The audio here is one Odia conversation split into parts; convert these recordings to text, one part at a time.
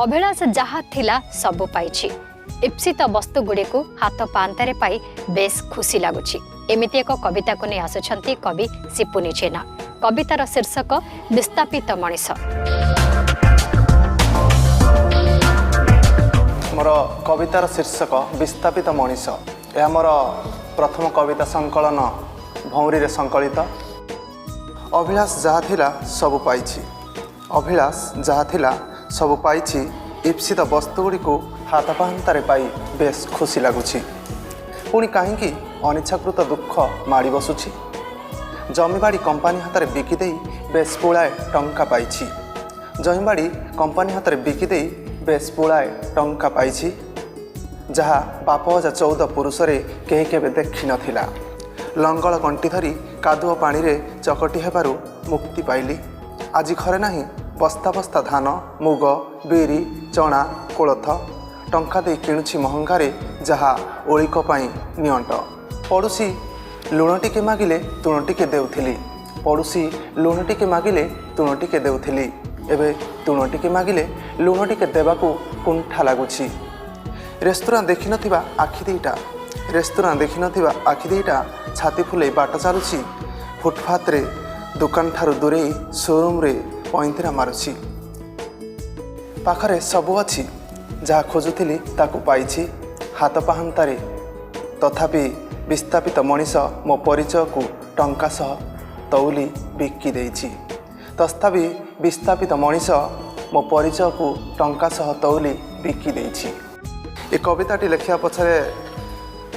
ଅଭିଳାଷ ଯାହା ଥିଲା ସବୁ ପାଇଛି। ଇପ୍ସିତ ବସ୍ତୁଗୁଡ଼ିକୁ ହାତ ପାଆନ୍ତାରେ ପାଇ ବେଶ୍ ଖୁସି ଲାଗୁଛି। ଏମିତି ଏକ କବିତାକୁ ନେଇ ଆସୁଛନ୍ତି କବି ସିପୁନି ଜେନା। କବିତାର ଶୀର୍ଷକ ବିସ୍ଥାପିତ ମଣିଷ। ମୋର କବିତାର ଶୀର୍ଷକ ବିସ୍ଥାପିତ ମଣିଷ। ଏହା ମୋର ପ୍ରଥମ କବିତା ସଂକଳନ ଭଉଁରୀରେ ସଂକଳିତ। ଅଭିଳାଷ ଯାହା ଥିଲା ସବୁ ପାଇଛି, ଅଭିଳାଷ ଯାହା ଥିଲା ସବୁ ପାଇଛି, ଇପ୍ସିତ ବସ୍ତୁଗୁଡ଼ିକୁ ହାତ ପାହାନ୍ତାରେ ପାଇ ବେଶ୍ ଖୁସି ଲାଗୁଛି। ପୁଣି କାହିଁକି ଅନିଚ୍ଛାକୃତ ଦୁଃଖ ମାଡ଼ି ବସୁଛି? ଜମିବାଡ଼ି କମ୍ପାନୀ ହାତରେ ବିକିଦେଇ ବେଶ୍ ପୁଳାଏ ଟଙ୍କା ପାଇଛି, ଜମିବାଡ଼ି କମ୍ପାନୀ ହାତରେ ବିକିଦେଇ ବେଶ୍ ପୁଳାଏ ଟଙ୍କା ପାଇଛି, ଯାହା ବାପ ଅଜା 14 ପୁରୁଷରେ କେହି କେବେ ଦେଖିନଥିଲା। ଲଙ୍ଗଳ କଣ୍ଟି ଧରି କାଦୁଅ ପାଣିରେ ଚକଟି ହେବାରୁ ମୁକ୍ତି ପାଇଲି। ଆଜି ଘରେ ନାହିଁ ବସ୍ତା ବସ୍ତା ଧାନ, ମୁଗ, ବିରି, ଚଣା, କୋଳଥ। ଟଙ୍କା ଦେଇ କିଣୁଛି ମହଙ୍ଗାରେ ଯାହା ଓଳିକ ପାଇଁ ନିଅଣ୍ଟ। ପଡ଼ୋଶୀ ଲୁଣ ଟିକେ ମାଗିଲେ ତୁଣ ଟିକେ ଦେଉଥିଲି, ପଡ଼ୋଶୀ ଲୁଣ ଟିକେ ମାଗିଲେ ତୁଣ ଟିକେ ଦେଉଥିଲି, ଏବେ ତୁଣ ଟିକେ ମାଗିଲେ ଲୁଣ ଟିକେ ଦେବାକୁ କୁଣ୍ଠା ଲାଗୁଛି। ରେସ୍ତୋରାଁ ଦେଖିନଥିବା ଆଖି ଦୁଇଟା, ରେସ୍ତୋରାଁ ଦେଖିନଥିବା ଆଖି ଦୁଇଟା ଛାତି ଫୁଲେଇ ବାଟ ଚାଲୁଛି। ଫୁଟପାଥରେ ଦୋକାନଠାରୁ ଦୂରେଇ ସୋରୁମ୍ରେ ପଇଁତରା ମାରୁଛି। ପାଖରେ ସବୁ ଅଛି, ଯାହା ଖୋଜୁଥିଲି ତାକୁ ପାଇଛି ହାତ ପାହାନ୍ତାରେ। ତଥାପି ବିସ୍ଥାପିତ ମଣିଷ ମୋ ପରିଚୟକୁ ଟଙ୍କା ସହ ତଉଲି ବିକି ଦେଇଛି। ତଥାପି ବିସ୍ଥାପିତ ମଣିଷ ମୋ ପରିଚୟକୁ ଟଙ୍କା ସହ ତଉଲି ବିକି ଦେଇଛି। ଏ କବିତାଟି ଲେଖିବା ପଛରେ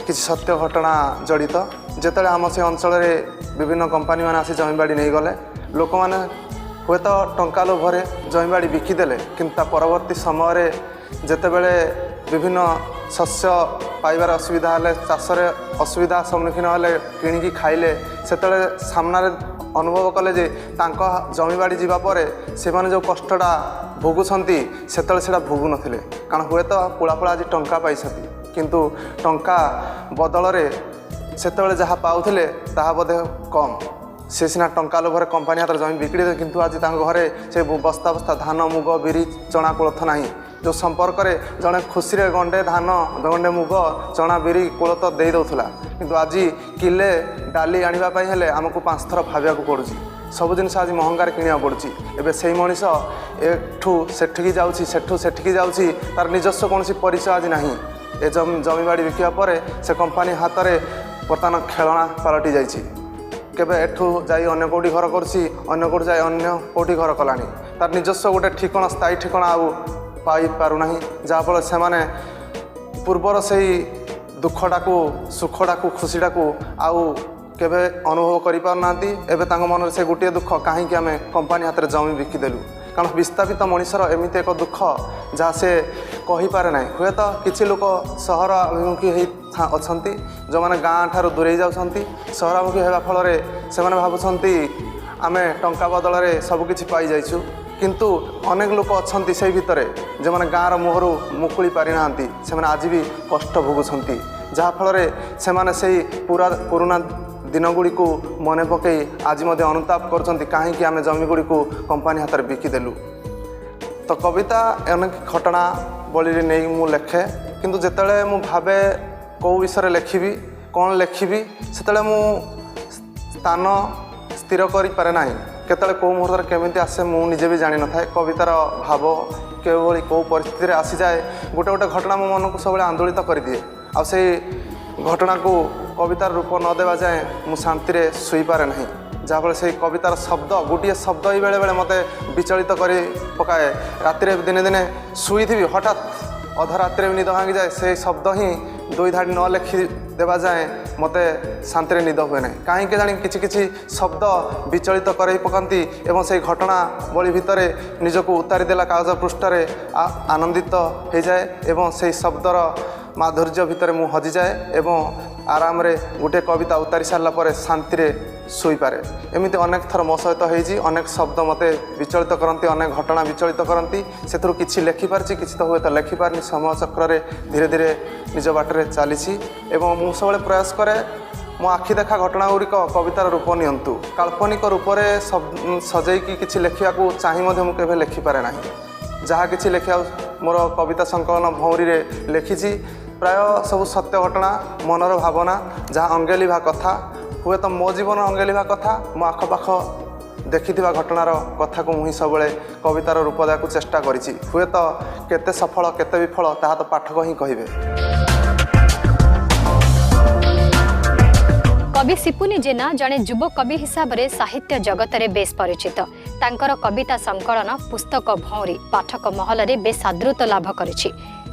କିଛି ସତ୍ୟ ଘଟଣା ଜଡ଼ିତ। ଯେତେବେଳେ ଆମ ସେ ଅଞ୍ଚଳରେ ବିଭିନ୍ନ କମ୍ପାନୀମାନେ ଆସି ଜମିବାଡ଼ି ନେଇଗଲେ, ଲୋକମାନେ ହୁଏତ ଟଙ୍କା ଲୋଭରେ ଜମିବାଡ଼ି ବିକିଦେଲେ, କିନ୍ତୁ ତା ପରବର୍ତ୍ତୀ ସମୟରେ ଯେତେବେଳେ ବିଭିନ୍ନ ଶସ୍ୟ ପାଇବାର ଅସୁବିଧା ହେଲେ, ଚାଷରେ ଅସୁବିଧା ସମ୍ମୁଖୀନ ହେଲେ, କିଣିକି ଖାଇଲେ, ସେତେବେଳେ ସାମ୍ନାରେ ଅନୁଭବ କଲେ ଯେ ତାଙ୍କ ଜମିବାଡ଼ି ଯିବା ପରେ ସେମାନେ ଯେଉଁ କଷ୍ଟଟା ଭୋଗୁଛନ୍ତି, ସେତେବେଳେ ସେଇଟା ଭୋଗୁନଥିଲେ। କାରଣ ହୁଏତ ପୁଳା ପୁଳା ଆଜି ଟଙ୍କା ପାଇଛନ୍ତି, କିନ୍ତୁ ଟଙ୍କା ବଦଳରେ ସେତେବେଳେ ଯାହା ପାଉଥିଲେ ତାହା ବୋଧେ କମ୍। ସେ ସିନା ଟଙ୍କା ଲୋଭରେ କମ୍ପାନୀ ହାତରେ ଜମି ବିକ୍ରି ଦେଲେ, କିନ୍ତୁ ଆଜି ତାଙ୍କ ଘରେ ସେ ବସ୍ତା ବସ୍ତା ଧାନ, ମୁଗ, ବିରି, ଚଣା, କୋଳଥ ନାହିଁ। ଯେଉଁ ସମ୍ପର୍କରେ ଜଣେ ଖୁସିରେ ଗଣ୍ଡେ ଧାନ, ଗଣ୍ଡେ ମୁଗ, ଚଣା, ବିରି, କୋଳଥ ଦେଇ ଦେଉଥିଲା, କିନ୍ତୁ ଆଜି କିଲେ ଡାଲି ଆଣିବା ପାଇଁ ହେଲେ ଆମକୁ 5 ଥର ଭାବିବାକୁ ପଡ଼ୁଛି। ସବୁ ଜିନିଷ ଆଜି ମହଙ୍ଗାରେ କିଣିବାକୁ ପଡ଼ୁଛି। ଏବେ ସେଇ ମଣିଷ ଏଠୁ ସେଠିକି ଯାଉଛି, ସେଠୁ ସେଠିକି ଯାଉଛି, ତାର ନିଜସ୍ୱ କୌଣସି ପରିଚୟ ଆଜି ନାହିଁ। ଏ ଜମିବାଡ଼ି ବିକିବା ପରେ ସେ କମ୍ପାନୀ ହାତରେ ବର୍ତ୍ତମାନ ଖେଳଣା ପାଲଟି ଯାଇଛି। କେବେ ଏଠୁ ଯାଇ ଅନ୍ୟ କେଉଁଠି ଘର କରୁଛି, ଅନ୍ୟ କେଉଁଠି ଯାଇ ଅନ୍ୟ କେଉଁଠି ଘର କଲାଣି। ତାର ନିଜସ୍ୱ ଗୋଟେ ଠିକଣା, ସ୍ଥାୟୀ ଠିକଣା ଆଉ ପାଇପାରୁନାହିଁ। ଯାହାଫଳରେ ସେମାନେ ପୂର୍ବର ସେଇ ଦୁଃଖଟାକୁ, ସୁଖଟାକୁ, ଖୁସିଟାକୁ ଆଉ କେବେ ଅନୁଭବ କରିପାରୁନାହାନ୍ତି। ଏବେ ତାଙ୍କ ମନରେ ସେ ଗୋଟିଏ ଦୁଃଖ, କାହିଁକି ଆମେ କମ୍ପାନୀ ହାତରେ ଜମି ବିକିଦେଲୁ। କାରଣ ବିସ୍ଥାପିତ ମଣିଷର ଏମିତି ଏକ ଦୁଃଖ ଯାହା ସେ କହିପାରେ ନାହିଁ। ହୁଏତ କିଛି ଲୋକ ସହର ଅଭିମୁଖୀ ହେଇ ଅଛନ୍ତି, ଯେଉଁମାନେ ଗାଁ ଠାରୁ ଦୂରେଇ ଯାଉଛନ୍ତି। ସହରାଭିମୁଖୀ ହେବା ଫଳରେ ସେମାନେ ଭାବୁଛନ୍ତି ଆମେ ଟଙ୍କା ବଦଳରେ ସବୁକିଛି ପାଇଯାଇଛୁ, କିନ୍ତୁ ଅନେକ ଲୋକ ଅଛନ୍ତି ସେଇ ଭିତରେ ଯେଉଁମାନେ ଗାଁର ମୋହରୁ ମୁକୁଳି ପାରିନାହାନ୍ତି। ସେମାନେ ଆଜି ବି କଷ୍ଟ ଭୋଗୁଛନ୍ତି, ଯାହାଫଳରେ ସେମାନେ ସେଇ ପୁରୁଣା ଦିନଗୁଡ଼ିକୁ ମନେ ପକାଇ ଆଜି ମଧ୍ୟ ଅନୁତାପ କରୁଛନ୍ତି, କାହିଁକି ଆମେ ଜମିଗୁଡ଼ିକୁ କମ୍ପାନୀ ହାତରେ ବିକିଦେଲୁ। ତ କବିତା ଅନେକ ଘଟଣା ବଳିରେ ନେଇ ମୁଁ ଲେଖେ, କିନ୍ତୁ ଯେତେବେଳେ ମୁଁ ଭାବେ କେଉଁ ବିଷୟରେ ଲେଖିବି, କ'ଣ ଲେଖିବି, ସେତେବେଳେ ମୁଁ ସ୍ଥାନ ସ୍ଥିର କରିପାରେ ନାହିଁ। କେତେବେଳେ କେଉଁ ମୁହୂର୍ତ୍ତରେ କେମିତି ଆସେ ମୁଁ ନିଜେ ବି ଜାଣିନଥାଏ। କବିତାର ଭାବ କେଉଁଭଳି କେଉଁ ପରିସ୍ଥିତିରେ ଆସିଯାଏ, ଗୋଟେ ଗୋଟେ ଘଟଣା ମୋ ମନକୁ ସବୁବେଳେ ଆନ୍ଦୋଳିତ କରିଦିଏ। ଆଉ ସେଇ ଘଟଣାକୁ କବିତାର ରୂପ ନ ଦେବା ଯାଏଁ ମୁଁ ଶାନ୍ତିରେ ଶୋଇପାରେ ନାହିଁ। ଯାହାଫଳରେ ସେଇ କବିତାର ଶବ୍ଦ, ଗୋଟିଏ ଶବ୍ଦ ହିଁ ବେଳେବେଳେ ମୋତେ ବିଚଳିତ କରି ପକାଏ। ରାତିରେ ଦିନେ ଦିନେ ଶୋଇଥିବି, ହଠାତ୍ ଅଧ ରାତିରେ ବି ନିଦ ଭାଙ୍ଗିଯାଏ। ସେଇ ଶବ୍ଦ ହିଁ ଦୁଇ ଧାଡ଼ି ନ ଲେଖି ଦେବା ଯାଏଁ ମୋତେ ଶାନ୍ତିରେ ନିଦ ହୁଏ ନାହିଁ। କାହିଁକି ଜାଣି କିଛି କିଛି ଶବ୍ଦ ବିଚଳିତ କରାଇ ପକାନ୍ତି ଏବଂ ସେଇ ଘଟଣା ବଳି ଭିତରେ ନିଜକୁ ଉତାରି ଦେଲା କାଗଜ ପୃଷ୍ଠରେ ଆନନ୍ଦିତ ହୋଇଯାଏ ଏବଂ ସେଇ ଶବ୍ଦର ମାଧୁର୍ଯ୍ୟ ଭିତରେ ମୁଁ ହଜିଯାଏ ଏବଂ ଆରାମରେ ଗୋଟିଏ କବିତା ଉତାରି ସାରିଲା ପରେ ଶାନ୍ତିରେ ଶୋଇପାରେ। ଏମିତି ଅନେକ ଥର ମୋ ସହିତ ହେଇଛି। ଅନେକ ଶବ୍ଦ ମୋତେ ବିଚଳିତ କରନ୍ତି, ଅନେକ ଘଟଣା ବିଚଳିତ କରନ୍ତି। ସେଥିରୁ କିଛି ଲେଖିପାରିଛି, କିଛି ତ ହୁଏତ ଲେଖିପାରିନି। ସମୟ ଚକ୍ରରେ ଧୀରେ ଧୀରେ ନିଜ ବାଟରେ ଚାଲିଛି ଏବଂ ମୁଁ ସବୁବେଳେ ପ୍ରୟାସ କରେ ମୋ ଆଖି ଦେଖା ଘଟଣା ଗୁଡ଼ିକ କବିତାର ରୂପ ନିଅନ୍ତୁ। କାଳ୍ପନିକ ରୂପରେ ସଜେଇକି କିଛି ଲେଖିବାକୁ ଚାହିଁ ମଧ୍ୟ ମୁଁ କେବେ ଲେଖିପାରେ ନାହିଁ। ଯାହା କିଛି ଲେଖିବାକୁ ମୋର କବିତା ସଂକଳନ ଭଉଁରୀରେ ଲେଖିଛି। ପ୍ରାୟ ସବୁ ସତ୍ୟ ଘଟଣା, ମନର ଭାବନା, ଯାହା ଅଙ୍ଗେଲିଭା କଥା, ହୁଏତ ମୋ ଜୀବନ ଅଙ୍ଗେଲିଭା କଥା, ମୋ ଆଖପାଖ ଦେଖିଥିବା ଘଟଣାର କଥାକୁ ମୁଁ ହିଁ ସବୁବେଳେ କବିତାର ରୂପ ଦେବାକୁ ଚେଷ୍ଟା କରିଛି। ହୁଏତ କେତେ ସଫଳ କେତେ ବିଫଳ ତାହା ତ ପାଠକ ହିଁ କହିବେ। କବି ସିପୁନି ଜେନା ଜଣେ ଯୁବ କବି ହିସାବରେ ସାହିତ୍ୟ ଜଗତରେ ବେଶ୍ ପରିଚିତ। ତାଙ୍କର କବିତା ସଂକଳନ ପୁସ୍ତକ ଭଉଁରୀ ପାଠକ ମହଲରେ ବେଶ୍ ଆଦୃତ ଲାଭ କରିଛି।